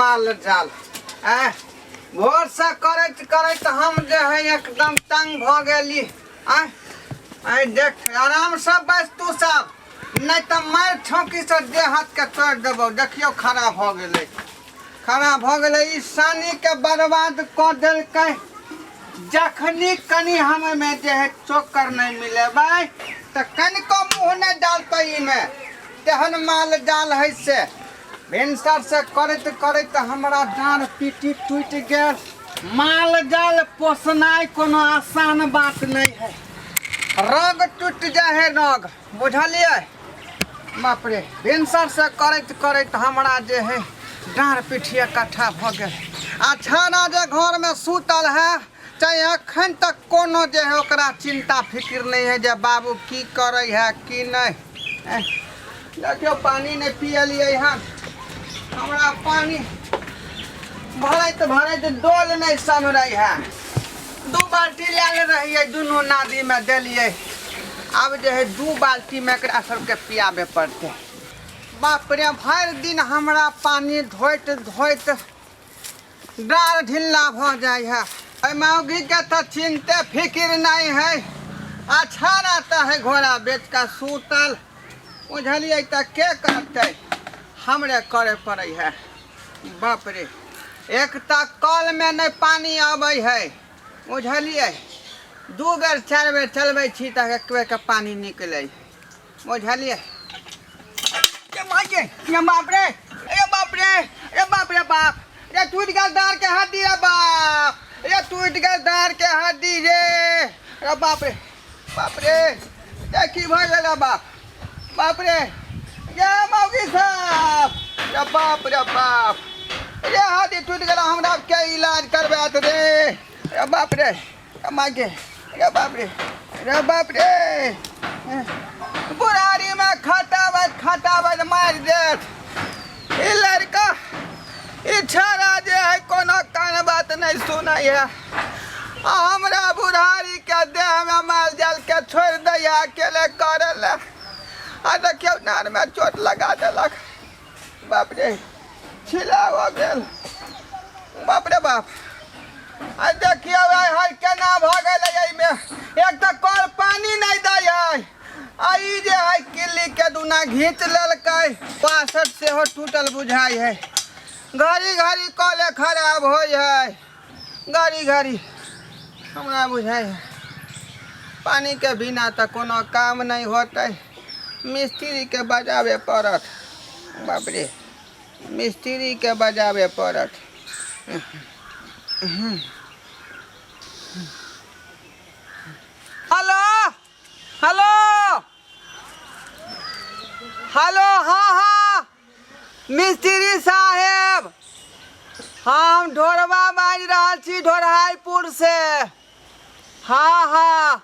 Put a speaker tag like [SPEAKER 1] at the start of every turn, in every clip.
[SPEAKER 1] माल जाल। आँय, भोरसँ करैत करैत हम जे है एकदम तंग भऽ गेली। आँय आँय, देख, आरामसँ बैस तू सब, नहि तऽ मारि छौकीसँ देह हाथके तोड़ि देबौ। देखियौ, खड़ा भऽ गेलै, खड़ा भऽ गेलै। ई सानीके बर्बाद कऽ देलकै। जखनी कनि हम एहिमे जे है चोकर नहि मिलेबै तऽ कनिको मुँह नहि डालतै एहिमे, तेहन माल जाल है से। भिनसर से करैत करैत हमरा डाँड़ पीटी टूटि गेल। माल जाल पोसनाइ कोनो आसान बात नहि है, रग टूटि जाइ है रग, बुझलियै? बाप रे, भिनसर से करैत करैत हमरा जे है डाँड़ पिठिया कट्ठा भऽ गेल। आ छाना जे घरमे सुतल है, चाहे अखन तक कोनो जे है ओकरा चिंता फिक्र नहि है जे बाबू की करै है की नहि। देखियौ, पानि नहि पियलियै हन। हमरा पानि भरैत भरैत डोल नहि सम्हरै है। 2 बाल्टी लायल रहियै, दुनू नादीमे देलियै। आब जे है 2 बाल्टीमे एकरा सबके पियाबे पड़तै। बाप रे, भरि दिन हमरा पानि धोइत धोइत डाँड़ ढिल्ला भऽ जाइ है। एहि मौगीके तऽ चिन्ते फिकिर नहि है, अच्छा रहता है घोड़ा बेच कऽ सूतल, बुझलियै? तऽ के करतै? हमरे करे पड़ै है। बाप रे, एक तऽ कलमे नहि पानि अबै है, बुझलियै? 2 बेर 4 बेर चलबै छी तऽ एक बेरके पानि निकलै, बुझलियै? ए माय गे, ए बाप रे, ए बाप रे, ए बाप रे बाप रे, टूटि गेल दाँड़ के हड्डी रे बाप रे, टूटि गेल दाँड़ के हड्डी रे। रे बाप रे बाप रे, ए की भऽ गेल रे बाप, बाप रे, ये मौगी साहब रे, बाप रे बाप रे, हड्डी टूटि गेल। हमरा के इलाज करबैत रे? रे बाप रे, रे माय गे, रे बाप रे, रे बाप रे, बुढ़ारीमे खटाबैत खटाबैत मारि देत ई लड़का। ई छौड़ा जे है कोनो कान बात नहि सुनै है आ हमरा बुढ़ारीके देहमे माल जालके छोड़ि दैया अकेले करै लए। आ देखियौ, नारमे चोट लगा देलक। बाप रे, छिला हो गेल। बाप रे बाप, आ देखियौ आइ हाय केना भऽ गेलै एहिमे। एक तऽ कल पानि नहि दै है आ ई जे है किल्ली के दुना घींच लेलकै। पासठ सेहो टूटल बुझाइ है। घड़ी घड़ी कले खराब होइ है, घड़ी घड़ी। हमरा बुझाइ है पानिके बिना तऽ कोनो काम नहि होतै, मिस्त्रीके बजाबे पड़त। बाप रे, मिस्त्रीके बजाबे पड़त। हेलो हेलो हेलो, हाँ हाँ, मिस्त्री साहेब, हम ढोरबा बाजि रहल छी ढोरहाईपुर से। हाँ हाँ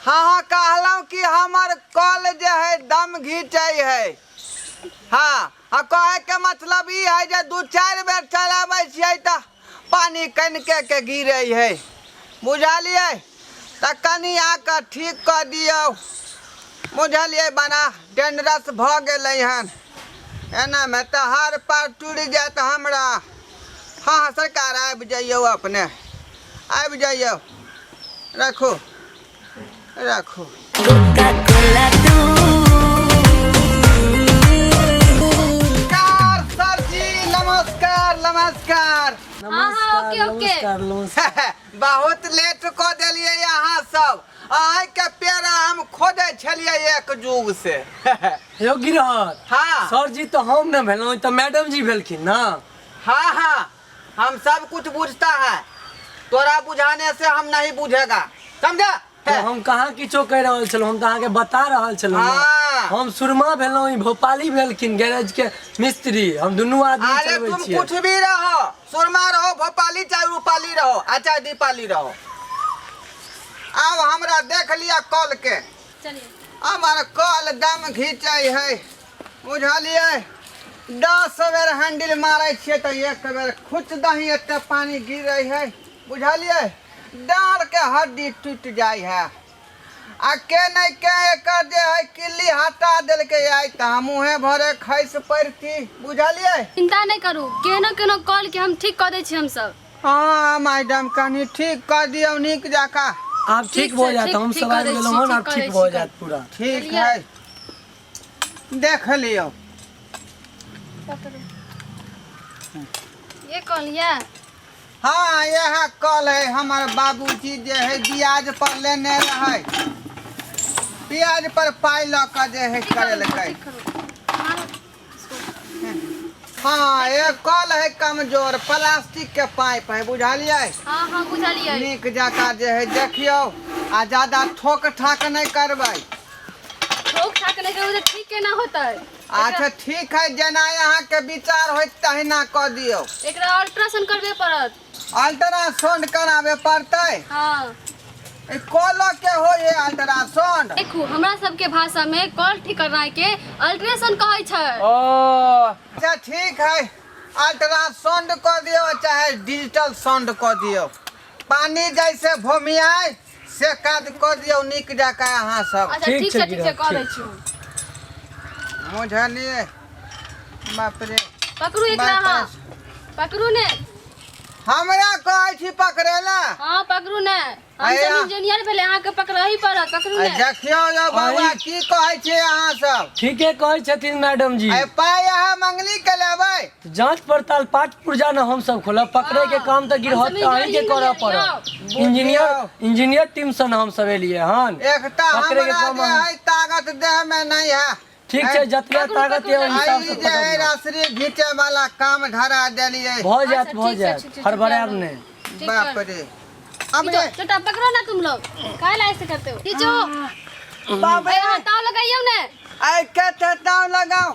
[SPEAKER 1] हाँ हाँ, कहलहुँ कि हमर कल जे है दम घीचै है। हाँ, आ कहैके मतलब ई है जे 2 4 बेर चलाबै छियै तऽ पानि कनिके के गिरै है, बुझलियै? तऽ कनि आकऽ ठीक कऽ दियौ, बुझलियै? बड़ा डेंजरस भऽ गेलै हन, एनामे तऽ हार पार टूटि जायत हमरा। हाँ हाँ सरकार, आबि जइयौ, अपने आबि जइयौ। राखू राखू। नमस्कार सर जी, नमस्कार नमस्कार।
[SPEAKER 2] हाँ, ओके, ओके।
[SPEAKER 3] नमस्कार नमस्कार।
[SPEAKER 1] बहुत लेट कऽ देलियै अहाँ सब। अहाँके पेड़ा हम खोजै छलियै एक जुग से।
[SPEAKER 3] यौ गिरहत।
[SPEAKER 1] हाँ।
[SPEAKER 3] सर जी तऽ हम ने भेलहुँ, तऽ मैडम जी भेलखिन ना।
[SPEAKER 1] हाँ हाँ, हम सब कुछ बुझता है, तोरा बुझाने से हम नहीं बुझेगा, समझा?
[SPEAKER 3] तो हम कहाँ किछो कहि रहल छलहुँ, हम तऽ अहाँके बता रहल छलहुँ ने।
[SPEAKER 1] हाँ।
[SPEAKER 3] हम सुरमा भेलहुँ, ई भोपाली भेलखिन गैरेज के मिस्त्री, हम दुनू आदमी
[SPEAKER 1] अरे
[SPEAKER 3] चलबै
[SPEAKER 1] तुम
[SPEAKER 3] छियै।
[SPEAKER 1] कुछ भी रहो, सुरमा रहो, भोपाली चाहे रूपाली रहो, आ चाहे दीपाली रहो। आब हमरा देख लिया कल के।
[SPEAKER 2] चलिए।
[SPEAKER 1] हमर कल दम घीचै है, बुझलियै? 10 बेर हैंडल मारै छियै तऽ एक बेर खुच दही एते पानि गिरै है, बुझलियै? डाँड़ के हड्डी टूटि जाइ है। आ के नहि के एकर जे है किल्ली हटा देलकै आइ तऽ हमहूँ भरे खसि पड़ती बुझलियै।
[SPEAKER 2] चिंता नहि करू, केहनो केहनो कॉल के हम ठीक कऽ दै छी हमसब।
[SPEAKER 1] हँ मैडम, कनि ठीक कऽ दियौ नीक जकाँ।
[SPEAKER 3] आब ठीक
[SPEAKER 2] ठीक
[SPEAKER 3] भऽ
[SPEAKER 2] छै,
[SPEAKER 3] जायत,
[SPEAKER 2] ठीक
[SPEAKER 3] हम
[SPEAKER 2] ठीक
[SPEAKER 3] सब
[SPEAKER 2] कऽ
[SPEAKER 3] आबि
[SPEAKER 2] दै छी,
[SPEAKER 3] गेलहुँ हन,
[SPEAKER 2] ठीक
[SPEAKER 3] आब
[SPEAKER 2] कऽ
[SPEAKER 3] ठीक
[SPEAKER 2] दै
[SPEAKER 3] भऽ
[SPEAKER 2] छी।
[SPEAKER 3] जायत पूरा।
[SPEAKER 1] ठीक
[SPEAKER 2] चलियै।
[SPEAKER 1] है, देख लियौ।
[SPEAKER 2] पकड़ू ये कॉल ये।
[SPEAKER 1] हाँ यह कल है, हमर बाबूजी जे है ब्याज पर लेने रहै, ब्याज पर पाइ लऽ कऽ जे है
[SPEAKER 2] ठीक करू,
[SPEAKER 1] करेलकै।
[SPEAKER 2] ठीक करू। मारो इसको।
[SPEAKER 1] हाँ ये कल है कमजोर, प्लास्टिक के पाइप है, बुझलियै?
[SPEAKER 2] हाँ हाँ बुझलियै।
[SPEAKER 1] नीक जकाँ जे है देखियौ, आ ज्यादा ठोक ठाक नहि करबै।
[SPEAKER 2] ठोक ठाक नहि करबै तऽ ठीक केना होतै?
[SPEAKER 1] अच्छा ठीक है, जेना अहाँके विचार होइत तहिना कऽ दियौ।
[SPEAKER 2] एकरा अल्ट्रासाउंड करबे पड़त।
[SPEAKER 1] अल्ट्रासाउंड कराबे पड़तै?
[SPEAKER 2] हाँ।
[SPEAKER 1] ई कल के होइ है अल्ट्रासाउंड?
[SPEAKER 2] देखू, हमरा सबके भाषा में कॉल ठीक करनाइ के अल्ट्रासाउंड कहै छै।
[SPEAKER 1] ओ अच्छा ठीक है, अल्ट्रासाउंड कऽ दियौ चाहे डिजिटल साउंड कऽ दियौ, पानी जैसे भोमियाय से काज कऽ दियौ नीक जकाँ अहाँ सब।
[SPEAKER 2] अच्छा
[SPEAKER 3] ठीक
[SPEAKER 2] ठीक
[SPEAKER 3] छै
[SPEAKER 2] छै, ठीक छै,
[SPEAKER 3] गिरह,
[SPEAKER 2] कऽ दै
[SPEAKER 3] ठीक।
[SPEAKER 2] छी।
[SPEAKER 1] बुझलियै? बाप रे।
[SPEAKER 2] पकड़ू एकरा।
[SPEAKER 1] बाप
[SPEAKER 2] अहाँ
[SPEAKER 1] रे।
[SPEAKER 2] पकड़ू ने।
[SPEAKER 1] हमरा कहै छी पकड़े ला?
[SPEAKER 2] हाँ पकड़ू ने, हम
[SPEAKER 1] आया।
[SPEAKER 2] सब इंजीनियर भेले, अहाँके पकड़ही पड़त, पकड़ू
[SPEAKER 1] आ
[SPEAKER 2] ने।
[SPEAKER 1] देखियौ यौ बौआ,
[SPEAKER 3] आई।
[SPEAKER 1] की कहै छी अहाँ सब?
[SPEAKER 3] ठीके कहै छथिन मैडम जी।
[SPEAKER 1] आइ पाइ अहाँ मंगली के लेबै?
[SPEAKER 3] जांच पड़ताल पाठ पुर्जा ने हम सब खोलब, पकड़े के
[SPEAKER 2] हाँ,
[SPEAKER 3] काम तऽ गिरहत
[SPEAKER 2] हम सब
[SPEAKER 3] अहीं के
[SPEAKER 2] इंजीनियरिंग
[SPEAKER 3] करऽ
[SPEAKER 2] भेलियै,
[SPEAKER 3] पड़त। इंजीनियर इंजीनियर टीम सँ ने हम सब एलियै हन।
[SPEAKER 1] एकटा
[SPEAKER 3] पकड़े के
[SPEAKER 1] हमरा
[SPEAKER 3] काम
[SPEAKER 1] जे
[SPEAKER 3] अहाँ-
[SPEAKER 1] है ताकत देह में नहीं है।
[SPEAKER 3] ठीक छै, जतबे
[SPEAKER 2] पकड़ू,
[SPEAKER 3] ताकत यऽ ओहि
[SPEAKER 2] पकड़ू,
[SPEAKER 3] हिसाब
[SPEAKER 1] आइ
[SPEAKER 3] सँ
[SPEAKER 1] जे है
[SPEAKER 3] पकड़ियौ।
[SPEAKER 1] रसरी घीचे वाला काम धरा देलियै।
[SPEAKER 3] भऽ जायत,
[SPEAKER 2] अच्छा,
[SPEAKER 3] भऽ
[SPEAKER 2] ठीक छै,
[SPEAKER 3] जायत,
[SPEAKER 2] ठीक छै,
[SPEAKER 3] हड़बड़ायब
[SPEAKER 2] ठीक
[SPEAKER 3] नहि।
[SPEAKER 2] ठीक
[SPEAKER 1] बाप
[SPEAKER 2] कर।
[SPEAKER 1] रे, अब
[SPEAKER 2] खींचो
[SPEAKER 1] ये
[SPEAKER 2] छोटा, पकड़ो ना तुम लोग, काहे ला ऐसे करते हो? खींचो।
[SPEAKER 1] बाप रे।
[SPEAKER 2] अरे हटाओ, लगाइयो ने।
[SPEAKER 1] आइ के दाम लगाओ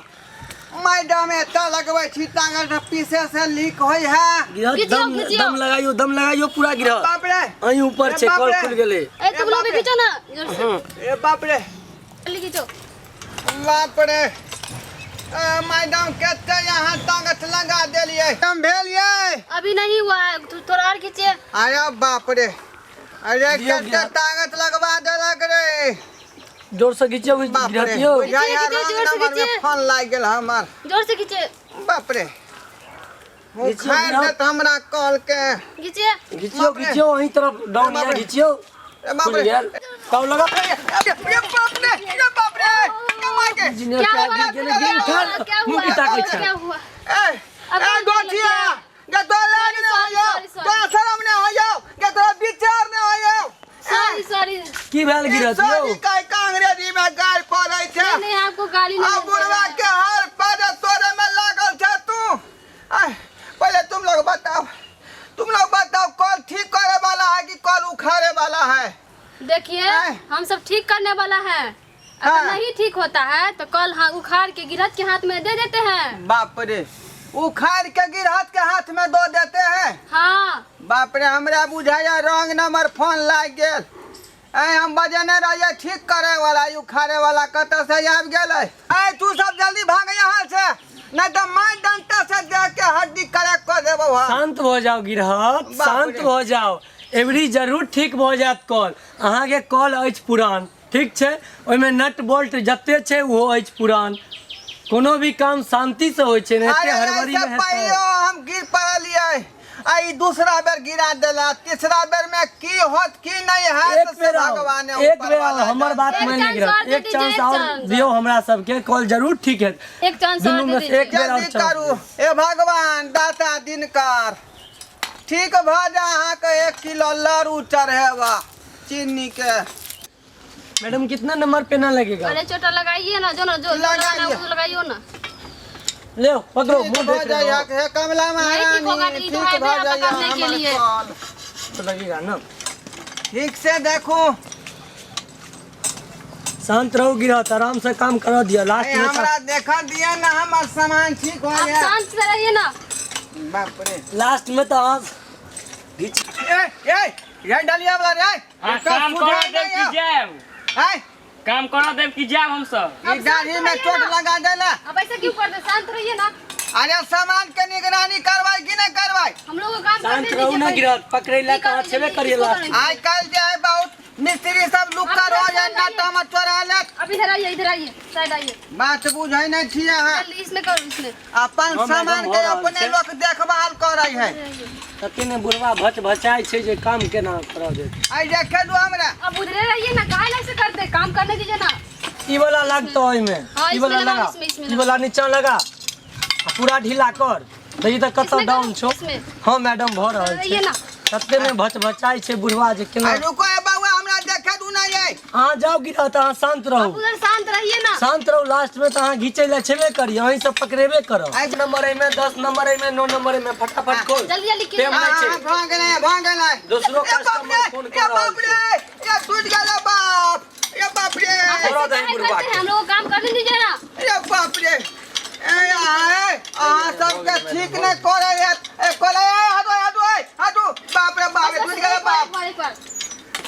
[SPEAKER 1] मैडम, एतऽ लगबै छी ताकत पीछे से लीक होइ है।
[SPEAKER 3] गिरहत
[SPEAKER 2] खींचियो,
[SPEAKER 3] दम
[SPEAKER 2] खींचियो।
[SPEAKER 3] दम लगाइयो, दम लगाइयो पूरा गिरहत।
[SPEAKER 1] बाप रे।
[SPEAKER 3] अहीं ऊपर
[SPEAKER 1] ए
[SPEAKER 3] छै,
[SPEAKER 1] बाप
[SPEAKER 3] कल
[SPEAKER 1] रे।
[SPEAKER 3] खुलि गेलै।
[SPEAKER 2] ए तुम लोग भी
[SPEAKER 1] बाप रे।
[SPEAKER 2] खींचो ना जोर से।
[SPEAKER 1] ए बाप रे।
[SPEAKER 2] जल्दी खींचो।
[SPEAKER 1] बाप रे, ए, मैडम कते यहाँ ताकत लगा देलियै, कम भेल यै?
[SPEAKER 2] अभी नहीं हुआ है, थोड़ा और खींचे।
[SPEAKER 1] अरे बाप रे, अरे
[SPEAKER 3] दियौ
[SPEAKER 1] कते
[SPEAKER 3] गिरहत।
[SPEAKER 1] ताकत लगवा देलक रे।
[SPEAKER 3] जोर से घिचियौ
[SPEAKER 1] बाप रे।
[SPEAKER 3] गिरहत यौ।
[SPEAKER 1] बुझाइया
[SPEAKER 2] खींचे,
[SPEAKER 1] रंग
[SPEAKER 2] जोर से
[SPEAKER 1] नंबर में
[SPEAKER 2] खींचे।
[SPEAKER 1] फोन लागि गेल हमर।
[SPEAKER 2] जोर से खींचे।
[SPEAKER 1] बाप रे,
[SPEAKER 3] घिचियौ
[SPEAKER 1] उखाड़ि
[SPEAKER 3] गिरहत।
[SPEAKER 1] देत हमरा कल के।
[SPEAKER 2] खींचे।
[SPEAKER 3] घिचियौ
[SPEAKER 1] बाप रे।
[SPEAKER 3] घिचियौ, अहीं तरफ डाउन
[SPEAKER 1] बाप
[SPEAKER 3] यऽ,
[SPEAKER 1] रे।
[SPEAKER 3] घिचियौ।
[SPEAKER 1] ए बाप
[SPEAKER 3] खुलि
[SPEAKER 1] रे।
[SPEAKER 3] गेल, तब लगा।
[SPEAKER 1] ए बाप रे, ए बाप रे, कमाई के।
[SPEAKER 3] इंजीनियर
[SPEAKER 2] क्या
[SPEAKER 3] साहब
[SPEAKER 2] हुआ?
[SPEAKER 3] गिर गेलै, गिर
[SPEAKER 2] क्या
[SPEAKER 3] उठा
[SPEAKER 2] हुआ? क्या
[SPEAKER 3] मुँह
[SPEAKER 2] हुआ?
[SPEAKER 3] की ताकै छै।
[SPEAKER 2] क्या हुआ?
[SPEAKER 1] ए
[SPEAKER 2] अब
[SPEAKER 1] ए
[SPEAKER 2] कौन
[SPEAKER 1] गोठिया गे, तोरा लाज नहि होइयौ?
[SPEAKER 2] Sorry, sorry.
[SPEAKER 1] तोरा शरम नहि होइयौ गे? तोरा विचार नहि होइयौ?
[SPEAKER 2] Sorry sorry.
[SPEAKER 3] की भेल गिरहत यौ?
[SPEAKER 1] सॉरी कहि के अंग्रेजी में गारि पड़ै छै।
[SPEAKER 2] नहीं नहीं, आपको गाली
[SPEAKER 1] आ
[SPEAKER 2] नहीं
[SPEAKER 1] बुढ़वा
[SPEAKER 2] देना।
[SPEAKER 1] के हर पद तोरे में लागल छै तू। आय, पहले तुम लोग बताओ, तुम लोग बताओ, कल ठीक करे वाला है कि कल उखाड़े वाला है?
[SPEAKER 2] देखिए,
[SPEAKER 1] आय।
[SPEAKER 2] हम सब ठीक करने वाला है, अगर
[SPEAKER 1] हाँ।
[SPEAKER 2] नहीं ठीक होता है तो कल हाँ उखाड़ के गिरहत के हाथ में दे देते हैं।
[SPEAKER 1] बाप रे, उखाड़ के गिरहत के हाथ में दो देते हैं?
[SPEAKER 2] हाँ।
[SPEAKER 1] बाप रे, हमरा बुझाया रंग नंबर फोन लागि गेल। ऐ हम बजेने रहिए ठीक करे वाला, ई उखाड़े वाला कतऽ से आबि गेलै? ऐ तू सब जल्दी भाग यहाँ से, नहीं तो मैं डंटा से दे के हड्डी क्रैक कऽ देबौ हम।
[SPEAKER 3] शांत भऽ जाउ गिरहत,
[SPEAKER 1] बाप
[SPEAKER 3] शांत
[SPEAKER 1] रे।
[SPEAKER 3] भऽ जाउ, एवरी जरूर ठीक भऽ जायत कॉल। अहाँके कॉल अछि पुरान, ठीक छै, ओहिमे नट बोल्ट जते छै ओहो अछि पुरान। कोनो भी काम शांतिसँ होइ छै ने, एते
[SPEAKER 1] अरे
[SPEAKER 3] हड़बड़ी
[SPEAKER 1] ऐसे
[SPEAKER 3] मे
[SPEAKER 1] पहिले
[SPEAKER 3] हेतै?
[SPEAKER 1] हम गिर पड़लियै, आ ई दूसरा बेर गिरा देला, तीसरा बेर में की होत की नहीं है
[SPEAKER 3] एक
[SPEAKER 1] से
[SPEAKER 3] बेर आओ,
[SPEAKER 1] भगवान
[SPEAKER 3] एक बेर आओ, हमर बात
[SPEAKER 2] एक
[SPEAKER 3] मानि
[SPEAKER 2] चांस
[SPEAKER 3] लिअ,
[SPEAKER 2] और दे
[SPEAKER 3] एक
[SPEAKER 2] दीजिए,
[SPEAKER 3] चांस
[SPEAKER 2] एक
[SPEAKER 3] और
[SPEAKER 2] चांस।
[SPEAKER 3] दियौ हमरा सबके, कॉल जरूर ठीक हेत।
[SPEAKER 2] एक चांस और
[SPEAKER 3] दुनू
[SPEAKER 2] दे
[SPEAKER 3] में से
[SPEAKER 2] दीजिए।
[SPEAKER 3] एक बेर और
[SPEAKER 1] जल्दी
[SPEAKER 3] चांस
[SPEAKER 1] करू।
[SPEAKER 3] दियौ।
[SPEAKER 1] हे भगवान दाता दिनकर, ठीक भऽ जा, अहाँके 1 किलो लड़ू चढ़ेबा चीनी के।
[SPEAKER 3] मैडम कितना नंबर पे ना लगेगा?
[SPEAKER 2] अरे चोटा लगाइए ना, जो ना जो
[SPEAKER 1] लगाइए।
[SPEAKER 2] लगाना है, वो लगाइयो ना।
[SPEAKER 3] ले पकड़ो,
[SPEAKER 1] ठीक
[SPEAKER 3] मुंह
[SPEAKER 1] भऽ
[SPEAKER 3] देख
[SPEAKER 1] जाइ
[SPEAKER 3] रहे हो।
[SPEAKER 1] हे कमला
[SPEAKER 2] नहीं ठीक होगा
[SPEAKER 1] महारानी,
[SPEAKER 2] तो ई
[SPEAKER 1] ठीक
[SPEAKER 2] तो है
[SPEAKER 1] भऽ
[SPEAKER 2] ना
[SPEAKER 1] जाइ
[SPEAKER 2] पकड़ने के
[SPEAKER 1] हमर
[SPEAKER 2] लिए।
[SPEAKER 1] कॉल।
[SPEAKER 3] तो लगेगा ना।
[SPEAKER 1] ठीक से देखू।
[SPEAKER 3] शांत रहो गिरहत, आराम से काम करा दिया लास्ट
[SPEAKER 1] ए,
[SPEAKER 3] में।
[SPEAKER 1] हमरा देखऽ दिअ ने, हमर सामान ठीक हो
[SPEAKER 2] आप
[SPEAKER 1] गया।
[SPEAKER 2] शांत से रहिए ना।
[SPEAKER 1] बाप रे।
[SPEAKER 3] लास्ट में तो अहाँ घिच
[SPEAKER 1] ए ए ये डलिया वाला रे।
[SPEAKER 4] हाँ,
[SPEAKER 1] एकर
[SPEAKER 4] काम
[SPEAKER 1] सुझाव
[SPEAKER 4] करा देब
[SPEAKER 1] नहीं
[SPEAKER 4] कि
[SPEAKER 1] है।
[SPEAKER 4] जायब?
[SPEAKER 1] ए,
[SPEAKER 4] काम करा देब कि जायब हमसब?
[SPEAKER 1] ई दाढ़ी में चोट लगा देला।
[SPEAKER 2] अब ऐसा क्यों करते, शांत रहिए ना।
[SPEAKER 1] अरे सामान के निगरानी करवाई कि नहीं करवाई?
[SPEAKER 2] हम लोग को काम
[SPEAKER 3] शांत
[SPEAKER 2] करने
[SPEAKER 3] रहू
[SPEAKER 2] दीजिए
[SPEAKER 3] ना
[SPEAKER 2] पहले।
[SPEAKER 3] गिरत पकड़े ला
[SPEAKER 2] ठीक है,
[SPEAKER 3] कहाँ छेबे करिए
[SPEAKER 2] इसको
[SPEAKER 3] लास्ट
[SPEAKER 2] करेंगे।
[SPEAKER 1] आइ काल्हि जे है बहुत मिस्त्री सब लुक्कर हो जाए ना तो हम चोरा लेत।
[SPEAKER 2] अब इधर आइए, इधर आइए, साइड आइए।
[SPEAKER 1] बात बुझै नहीं छियै अहाँ।
[SPEAKER 2] जल्दी इसमें करो, इसमें।
[SPEAKER 1] अपन
[SPEAKER 3] हाँ,
[SPEAKER 1] सामान
[SPEAKER 3] मैडम,
[SPEAKER 1] के
[SPEAKER 3] भऽ रहल
[SPEAKER 1] अपने
[SPEAKER 3] छै।
[SPEAKER 1] लोक देखभाल करै है।
[SPEAKER 2] इधर आइए।
[SPEAKER 3] तते ने बुढ़वा भच भचाइ छै जे काम केना करऽ देत।
[SPEAKER 1] आइ देखे दू हमरा।
[SPEAKER 2] अब उधरे रहिए ना, काहे ऐसे करते, काम करने दीजिए ना।
[SPEAKER 3] ई वाला लगतो ओहिमे।
[SPEAKER 2] हाँ,
[SPEAKER 3] ई वाला
[SPEAKER 2] इसमें लगाओ,
[SPEAKER 3] लगा।
[SPEAKER 2] इसमें, इसमें
[SPEAKER 3] ई वाला नीचा लगा आ पूरा ढीला कर। देखी तऽ कतऽ
[SPEAKER 2] इसमें
[SPEAKER 3] डाउन
[SPEAKER 2] करो,
[SPEAKER 3] छौ।
[SPEAKER 2] इसमें।
[SPEAKER 3] हाँ मैडम भऽ रहल
[SPEAKER 2] रहिए
[SPEAKER 3] छै।
[SPEAKER 2] ना।
[SPEAKER 3] तते ने भच भचाइ छै बुढ़वा जे केना।
[SPEAKER 1] आइ रुको ए बौआ, हमरा देखे दू ना ये।
[SPEAKER 3] अहाँ जाउ गिरत, अहाँ शांत
[SPEAKER 2] आप
[SPEAKER 3] रहू।
[SPEAKER 2] उधर शांत रहिए ना।
[SPEAKER 3] शांत रहू, लास्ट में तऽ अहाँ घिचै लए छेबे करी, अहीं सब पकड़ेबे करब।
[SPEAKER 1] आइ-
[SPEAKER 3] 1 नंबर एहिमे, 10 नंबर एहिमे, 9 नंबर एहिमे, फटाफट खोल।
[SPEAKER 2] जल्दी जल्दी कीजिए।
[SPEAKER 3] टाइम नहि छै।
[SPEAKER 1] भऽ गेलै, भऽ गेलै।
[SPEAKER 3] दोसरो
[SPEAKER 1] ए बाप
[SPEAKER 3] कस्टमर
[SPEAKER 1] रे,
[SPEAKER 3] फोन
[SPEAKER 1] ए
[SPEAKER 3] कऽ रहल
[SPEAKER 1] बाप रे, ए टूटि गेलै बाप, ए बाप रे।
[SPEAKER 2] आप ऐसे
[SPEAKER 3] छोड़ो दही
[SPEAKER 2] काहे
[SPEAKER 3] बुढ़वा
[SPEAKER 2] करते
[SPEAKER 3] के।
[SPEAKER 2] हैं? हम लोग को काम करने दीजिए ना।
[SPEAKER 1] ए बाप रे, ए अहाँ, ए, अहाँ सबके ठीक नहि करै है। ए करै, ए हटो, हटो, ए हटो। बाप रे बाप,
[SPEAKER 2] बस, बस,
[SPEAKER 1] टूटि गेलै
[SPEAKER 2] एक बार,
[SPEAKER 1] बाप।
[SPEAKER 2] एक बार, एक बार।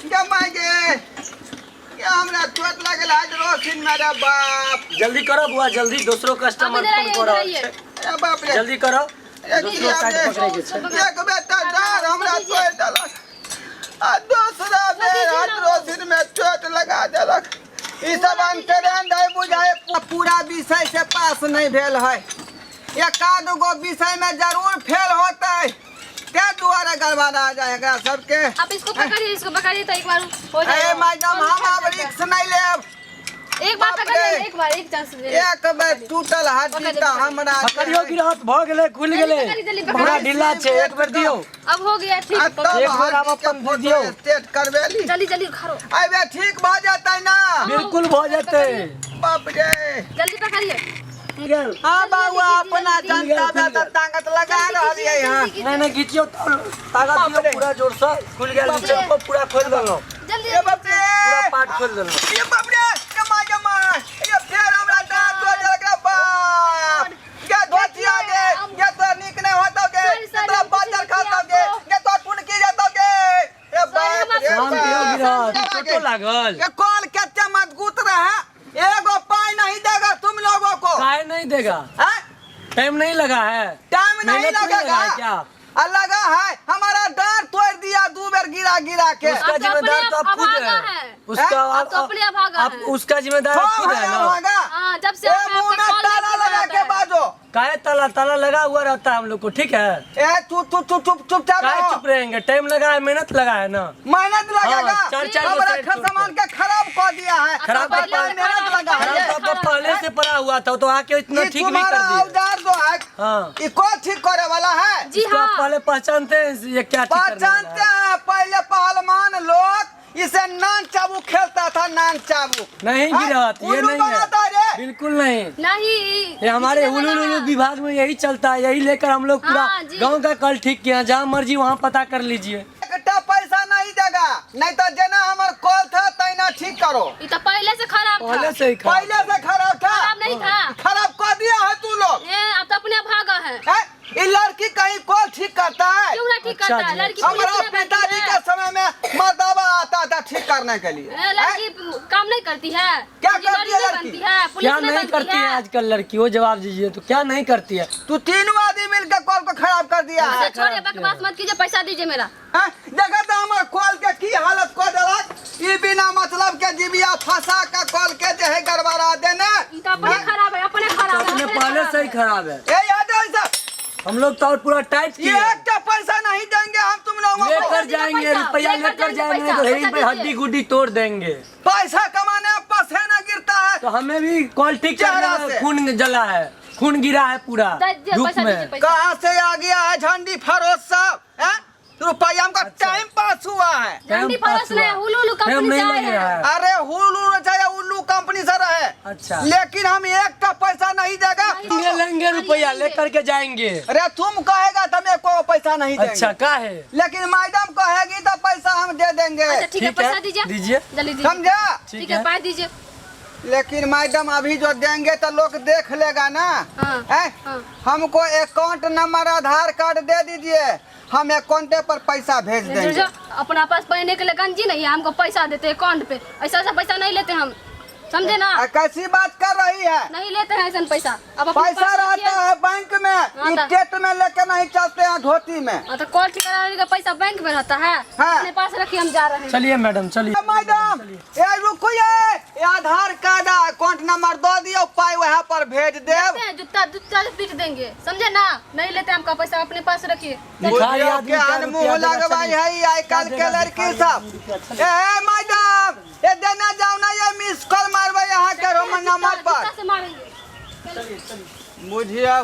[SPEAKER 1] गे माय गे, ये हमरा चोट लागल हाइड्रोसिन में रे बाप।
[SPEAKER 3] जल्दी करो बुआ जल्दी, दोसरो
[SPEAKER 2] आप
[SPEAKER 3] कस्टमर
[SPEAKER 2] इधर
[SPEAKER 3] फोन
[SPEAKER 2] आइए,
[SPEAKER 3] कऽ
[SPEAKER 2] इधर
[SPEAKER 3] रहल
[SPEAKER 2] आइए।
[SPEAKER 3] छै।
[SPEAKER 1] ए बाप रे।
[SPEAKER 3] जल्दी करो,
[SPEAKER 1] ए
[SPEAKER 3] दोसरो
[SPEAKER 1] किया
[SPEAKER 3] साइड
[SPEAKER 1] रे?
[SPEAKER 3] पकड़ै के छै।
[SPEAKER 1] एक बेटा डार हमरा तोड़ि देलक आ दोसरा बेर हाइड्रोसिन में चोट लगा देलक। ई सब अंतरेंड है बुझाय, पूरा विषय से पास नहीं भेल है। एकाध गो विषय में जरूर फेल होतै, ते दुआरे गड़बड़ा जाए एकरा सबके।
[SPEAKER 2] आप इसको पकड़िए, इसको पकड़िए तो एक बार हो
[SPEAKER 1] ए
[SPEAKER 2] जाएगा।
[SPEAKER 1] मैडम, हम आब रिक्स नहीं लेब।
[SPEAKER 2] एक बार
[SPEAKER 1] बाप
[SPEAKER 2] पकड़िए,
[SPEAKER 1] रे।
[SPEAKER 2] एक बार, एक चांस दे।
[SPEAKER 1] एक बेर टूटल हड्डी
[SPEAKER 2] पकड़िए,
[SPEAKER 1] तऽ
[SPEAKER 2] पकड़िए।
[SPEAKER 1] हमरा
[SPEAKER 3] पकड़ियो गिरहत भऽ गेलै, खुलि गेलै।
[SPEAKER 2] जल्दी, जल्दी, पकड़िए।
[SPEAKER 3] पूरा ढीला छै, एक बेर दियौ।
[SPEAKER 2] अब हो गया ठीक।
[SPEAKER 1] आ तब
[SPEAKER 2] पकड़िए।
[SPEAKER 3] एक बेर आब
[SPEAKER 1] हड्डी के
[SPEAKER 3] अपन
[SPEAKER 1] फोटो
[SPEAKER 3] दियौ।
[SPEAKER 1] स्टेट करबेली।
[SPEAKER 2] जल्दी जल्दी उखाड़ो।
[SPEAKER 1] अबे ठीक भऽ जेतै ना?
[SPEAKER 3] बिल्कुल भऽ जेतै।
[SPEAKER 1] बाप रे,
[SPEAKER 2] जल्दी पकड़िए।
[SPEAKER 3] गेल।
[SPEAKER 1] हाँ बाबू, अपना
[SPEAKER 3] खुलि गेल,
[SPEAKER 1] जनता
[SPEAKER 3] खुलि
[SPEAKER 1] में तऽ
[SPEAKER 3] गेल।
[SPEAKER 1] ताकत लगा रहलियै हँ।
[SPEAKER 3] नहि नहि, घिचियौ तऽ ताकत
[SPEAKER 1] बाप
[SPEAKER 3] दियौ
[SPEAKER 1] रे।
[SPEAKER 3] पूरा जोरसँ। खुलि गेल,
[SPEAKER 1] बाप रे।
[SPEAKER 3] नीचे पूरा खोलि देलहुँ।
[SPEAKER 2] जल्दी।
[SPEAKER 1] ए बाप रे,
[SPEAKER 3] पूरा पार्ट खोलि देलहुँ।
[SPEAKER 1] ए बाप रे, ए my गे my, ए फेर हमरा दाँत तोड़ि देलक रे बाप। गे धोतिया गे, गे तोरा नीक नहि होतौ गे,
[SPEAKER 2] सॉरी,
[SPEAKER 1] गे
[SPEAKER 2] सॉरी,
[SPEAKER 1] तोरा
[SPEAKER 2] हम कुछ
[SPEAKER 1] बजर
[SPEAKER 2] नहीं
[SPEAKER 1] खसतौ
[SPEAKER 2] किया
[SPEAKER 1] गे,
[SPEAKER 2] आपको।
[SPEAKER 1] गे तोरा टुनकी जेतौ गे। ए बाप रे
[SPEAKER 3] शांत यौ
[SPEAKER 1] बाप।
[SPEAKER 3] गिरहत, चोटो लागल।
[SPEAKER 1] ये कॉल कते मजबूत रहे, एगो पाई नहीं देगा तुम लोगों को।
[SPEAKER 3] काहे नहीं देगा?
[SPEAKER 1] हैं?
[SPEAKER 3] टाइम नहीं लगा है।
[SPEAKER 1] टाइम नहीं
[SPEAKER 3] मेहनत नहीं
[SPEAKER 1] लगेगा।
[SPEAKER 3] लगा है क्या?
[SPEAKER 1] आ लगा है, हमारा डर तोड़ दिया दू बेर गिरा गिरा के।
[SPEAKER 3] उसका
[SPEAKER 2] आप तो
[SPEAKER 3] जिम्मेदार
[SPEAKER 2] अपने
[SPEAKER 3] तो आप
[SPEAKER 2] आप
[SPEAKER 3] खुद
[SPEAKER 2] अभागा
[SPEAKER 3] है।
[SPEAKER 2] है।
[SPEAKER 3] उसका
[SPEAKER 2] आप तो अपने अभागा
[SPEAKER 3] आप
[SPEAKER 2] है।
[SPEAKER 3] उसका जिम्मेदार आप
[SPEAKER 1] हम
[SPEAKER 3] खुद
[SPEAKER 1] है
[SPEAKER 3] है ना।
[SPEAKER 1] अभागा।
[SPEAKER 2] हाँ, जब से
[SPEAKER 1] ए,
[SPEAKER 2] आप
[SPEAKER 1] मुंह
[SPEAKER 2] आपका
[SPEAKER 1] में
[SPEAKER 2] कॉल
[SPEAKER 1] ताला
[SPEAKER 2] नहीं
[SPEAKER 1] लगा
[SPEAKER 2] आता
[SPEAKER 1] के
[SPEAKER 2] है।
[SPEAKER 1] बाजो।
[SPEAKER 3] काहे ताला ताला लगा हुआ रहता है हम लोग को, ठीक है?
[SPEAKER 1] ए तू तू तू चुप चुपचाप
[SPEAKER 3] काहे
[SPEAKER 1] रहो।
[SPEAKER 3] चुप रहेंगे? टाइम लगा है, मेहनत लगा है ना।
[SPEAKER 1] मेहनत लगेगा।
[SPEAKER 3] हाँ, चार चार गो
[SPEAKER 1] हमारा
[SPEAKER 3] साइड टूट
[SPEAKER 1] सामान के खराब कर दिया है।
[SPEAKER 3] खराब
[SPEAKER 1] तो
[SPEAKER 3] तो
[SPEAKER 1] पहले मेहनत लगा है।
[SPEAKER 3] खराब तो आपका पहले से पड़ा हुआ था, तो आके इतना
[SPEAKER 1] ये
[SPEAKER 3] ठीक भी कर
[SPEAKER 1] तुम्हारा
[SPEAKER 3] दिया।
[SPEAKER 1] औजार जो है,
[SPEAKER 3] हाँ।
[SPEAKER 1] ये को ठीक करे वाला है?
[SPEAKER 2] जी
[SPEAKER 3] इसको आप
[SPEAKER 2] हाँ।
[SPEAKER 3] पहले पहचानते हैं ये क्या ठीक करने वाला
[SPEAKER 1] पहचानते
[SPEAKER 3] है?
[SPEAKER 1] हैं, पहले पहलवान लोग इसे नान चाबुक खेलता था, नान चाबुक।
[SPEAKER 3] नहीं
[SPEAKER 1] हाँ,
[SPEAKER 3] गिरत, ये
[SPEAKER 1] उल्लू
[SPEAKER 3] नहीं है।
[SPEAKER 1] बनाता रे।
[SPEAKER 3] बिल्कुल नहीं।
[SPEAKER 2] नहीं,
[SPEAKER 3] ये हमारे
[SPEAKER 2] किसी ने
[SPEAKER 3] हुलू
[SPEAKER 2] लगाया।
[SPEAKER 3] लुलू विभाग में यही चलता है, यही लेकर हम लोग पूरा
[SPEAKER 2] हाँ, जी।
[SPEAKER 3] गांव का कल ठीक किया, जहाँ मर्जी वहाँ पता कर लीजिए।
[SPEAKER 1] एकटा पैसा नहीं देगा, नहीं तो जेना हमर कॉल था तैना ठीक करो।
[SPEAKER 2] ये तो पहले से खराब था।
[SPEAKER 3] पहले से ही खराब।
[SPEAKER 1] पहले से खराब था।
[SPEAKER 2] खराब नहीं था।
[SPEAKER 1] खराब कर दिया है तू लोग।
[SPEAKER 2] ए, अब तो अपने भागा है।
[SPEAKER 1] हैं? ये लड़की कहीं कॉल ठीक करता है?
[SPEAKER 2] क्यों ना ठीक
[SPEAKER 3] अच्छा
[SPEAKER 2] करता है?
[SPEAKER 3] जी,
[SPEAKER 2] लड़की
[SPEAKER 1] हमारा
[SPEAKER 2] पुलिस में
[SPEAKER 1] पिताजी
[SPEAKER 2] बनती
[SPEAKER 1] के
[SPEAKER 2] है।
[SPEAKER 1] समय में मर्दावा आता था ठीक करने के लिए।
[SPEAKER 2] ए,
[SPEAKER 1] हैं?
[SPEAKER 2] लड़की काम नहीं करती है।
[SPEAKER 1] क्या
[SPEAKER 2] इंजीनियर
[SPEAKER 1] करती है
[SPEAKER 2] नहीं
[SPEAKER 1] लड़की?
[SPEAKER 2] बनती है, पुलिस
[SPEAKER 3] क्या
[SPEAKER 2] नहीं
[SPEAKER 3] नहीं
[SPEAKER 2] बनती
[SPEAKER 3] करती है आजकल लड़की, वो जवाब दीजिए तो क्या नहीं करती है?
[SPEAKER 1] तू तीनों आदमी मिलकर कॉल को खराब कर दिया है।
[SPEAKER 2] अच्छा छोड़िए, बकवास मत कीजिए, पैसा दीजिए मेरा।
[SPEAKER 1] हैं? देखा तो हमार कॉल के की हालत को देलक। ई बिना मतलब के जीबिया फंसा के कॉल के जे है गड़बड़ा देने।
[SPEAKER 2] ई तो अपने खराब है, अपने
[SPEAKER 3] तो
[SPEAKER 2] खराब है,
[SPEAKER 3] अपने
[SPEAKER 2] अपने
[SPEAKER 3] पहले
[SPEAKER 2] खराब
[SPEAKER 3] से ही
[SPEAKER 2] है।
[SPEAKER 3] खराब है।
[SPEAKER 1] ए याद है सब?
[SPEAKER 3] हम लोग तो और पूरा टाइट
[SPEAKER 1] ये
[SPEAKER 3] किए।
[SPEAKER 1] एक का पैसा नहीं देंगे हम तुम लोगों को।
[SPEAKER 3] लेकर जाएंगे
[SPEAKER 2] पैसा,
[SPEAKER 3] रुपया,
[SPEAKER 2] लेकर
[SPEAKER 3] लेकर
[SPEAKER 2] जाएंगे
[SPEAKER 3] जाएंगे
[SPEAKER 2] पैसा,
[SPEAKER 3] तो यहीं
[SPEAKER 2] पैसा
[SPEAKER 3] पे
[SPEAKER 2] दीजिए।
[SPEAKER 3] हड्डी गुड्डी तोड़ देंगे।
[SPEAKER 1] पैसा कमाने में पसीना गिरता है।
[SPEAKER 3] तो हमें भी कॉल ठीक
[SPEAKER 1] चेहरा
[SPEAKER 3] करने में
[SPEAKER 1] से।
[SPEAKER 3] खून जला है, खून गिरा है पूरा
[SPEAKER 2] दीजिए,
[SPEAKER 3] धूप
[SPEAKER 2] पैसा दीजिए,
[SPEAKER 3] में।
[SPEAKER 2] पैसा।
[SPEAKER 1] कहाँ से आ गया है झंडी फरोज साहब? हैं? रुपया हमका टाइम पास हुआ है।
[SPEAKER 2] झंडी
[SPEAKER 3] टाइम पास
[SPEAKER 2] फरोज नहीं,
[SPEAKER 3] हुआ।
[SPEAKER 2] हुलू हुलू
[SPEAKER 3] टाइम
[SPEAKER 2] कंपनी
[SPEAKER 3] नहीं
[SPEAKER 2] से आए
[SPEAKER 3] लगे
[SPEAKER 2] हैं।
[SPEAKER 3] है।
[SPEAKER 1] अरे हुलू चाहे उल्लू कंपनी से रहे।
[SPEAKER 3] अच्छा।
[SPEAKER 1] लेकिन हम एक का पैसा नहीं देगा।
[SPEAKER 3] लेंगे लेंगे रुपया लेकर के जाएंगे।
[SPEAKER 1] अरे तुम कहेगा तो हम एको पैसा नहीं देंगे।
[SPEAKER 3] अच्छा का है?
[SPEAKER 1] लेकिन मैडम कहेगी तो पैसा हम दे देंगे।
[SPEAKER 2] अच्छा ठीक है,
[SPEAKER 3] ठीक है,
[SPEAKER 2] पैसा दीजिए,
[SPEAKER 3] दीजिए।
[SPEAKER 2] जल्दी दीजिए।
[SPEAKER 1] समझा?
[SPEAKER 2] ठीक है, पाई दीजिए।
[SPEAKER 1] लेकिन मैडम अभी जो देंगे तो लोग देख लेगा ना।
[SPEAKER 2] हाँ,
[SPEAKER 1] हैं?
[SPEAKER 2] हाँ।
[SPEAKER 1] हमको अकाउंट नंबर आधार कार्ड दे दीजिए, हम अकाउंटे पर पैसा भेज
[SPEAKER 2] जो
[SPEAKER 1] देंगे।
[SPEAKER 2] जो अपना पास पहने के लिए गंजी नहीं है, हमको पैसा देते अकाउंट पे। ऐसा ऐसा पैसा नहीं लेते हम। समझे ना?
[SPEAKER 1] कैसी बात कर रही है?
[SPEAKER 2] नहीं लेते हैं ऐसा पैसा। अब अपने
[SPEAKER 1] पैसा
[SPEAKER 2] पास रखिए।
[SPEAKER 1] रहता है बैंक में,
[SPEAKER 2] हाँ तो।
[SPEAKER 1] स्टेट में लेके नहीं चलते हैं धोती में।
[SPEAKER 2] हाँ तो कॉल ठीक कराने का पैसा बैंक में रहता है।
[SPEAKER 1] हाँ।
[SPEAKER 2] अपने पास रखिए, हम जा रहे हैं।
[SPEAKER 3] चलिए मैडम चलिए।
[SPEAKER 1] ए, मैडम ए रुकिए, ये आधार कार्ड आ अकाउंट नंबर दो दियो, पाई वहाँ पर भेज देब।
[SPEAKER 2] लेते हैं, जूता जूता से पीट देंगे, समझे ना? नहीं लेते हमका पैसा, अपने पास रखिए।
[SPEAKER 3] भिखारी
[SPEAKER 1] बुझियौ
[SPEAKER 3] आदमी
[SPEAKER 1] के
[SPEAKER 3] क्या
[SPEAKER 1] आन
[SPEAKER 3] रुपया
[SPEAKER 1] मुँह
[SPEAKER 3] देगा,
[SPEAKER 1] लगबै
[SPEAKER 3] चलिए।
[SPEAKER 1] है आइ काल्हि के
[SPEAKER 3] देगा
[SPEAKER 1] लड़की
[SPEAKER 3] भिखारी
[SPEAKER 1] सब।
[SPEAKER 3] आदमी रुपया, चलिए।
[SPEAKER 1] ए मैडम ए देने जाओ ना, ये मिस कॉल मारबै अहाँ के रोमन नंबर पर।
[SPEAKER 2] जूता से मारेंगे।
[SPEAKER 1] बुझियौ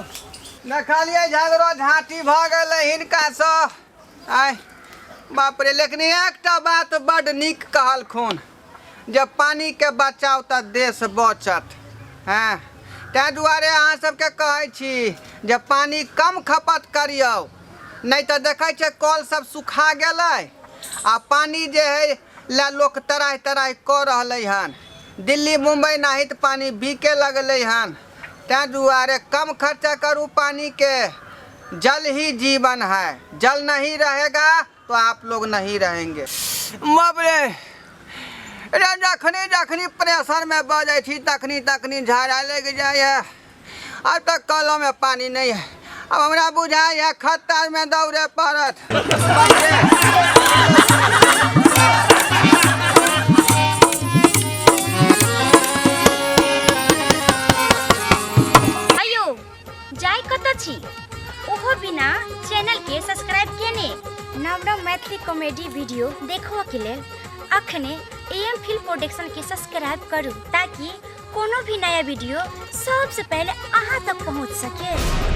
[SPEAKER 1] देखलियै झगड़ो झाँटी भऽ गेलै हिनकासँ। आइ बाप रे, लेकिन एकटा बात बड्ड नीक कहलखुन जे पानिके बचाउ तऽ देश बचत। हँ, ताहि दुआरे अहाँ सबके कहै छी जे पानि कम खपत करियौ, नहि तऽ देखै छियै कल सब सुखा गेलै आ पानि जे है लए लोक तराहि तराहि कऽ रहलै हन। दिल्ली मुम्बई नाहित पानि बिके लगलै हन। ताहि दुआरे कम खर्चा करू पानिके। जल ही जीवन है, जल नहीं रहेगा तो आप लोग नहीं रहेंगे। बाप रे रे, जखनी जखनी प्रेशरमे बजै छी तखनी तखनी झाड़ा लागि जाइए। आब तऽ कलोमे पानि नहि है, आब हमरा बुझाइए खत्तामे दौड़े पड़त। बाप रे।
[SPEAKER 4] अयो जाय कतऽ छी ओहो बिना चैनल के सब्सक्राइब केने? नव नव मैथिली कॉमेडी वीडियो देखबऽ के लेल अखने ए एम फिल्म प्रोडक्शन के सब्सक्राइब करू ताकि कोनो भी नया वीडियो सबसे पहले अहाँ तक पहुँच सके।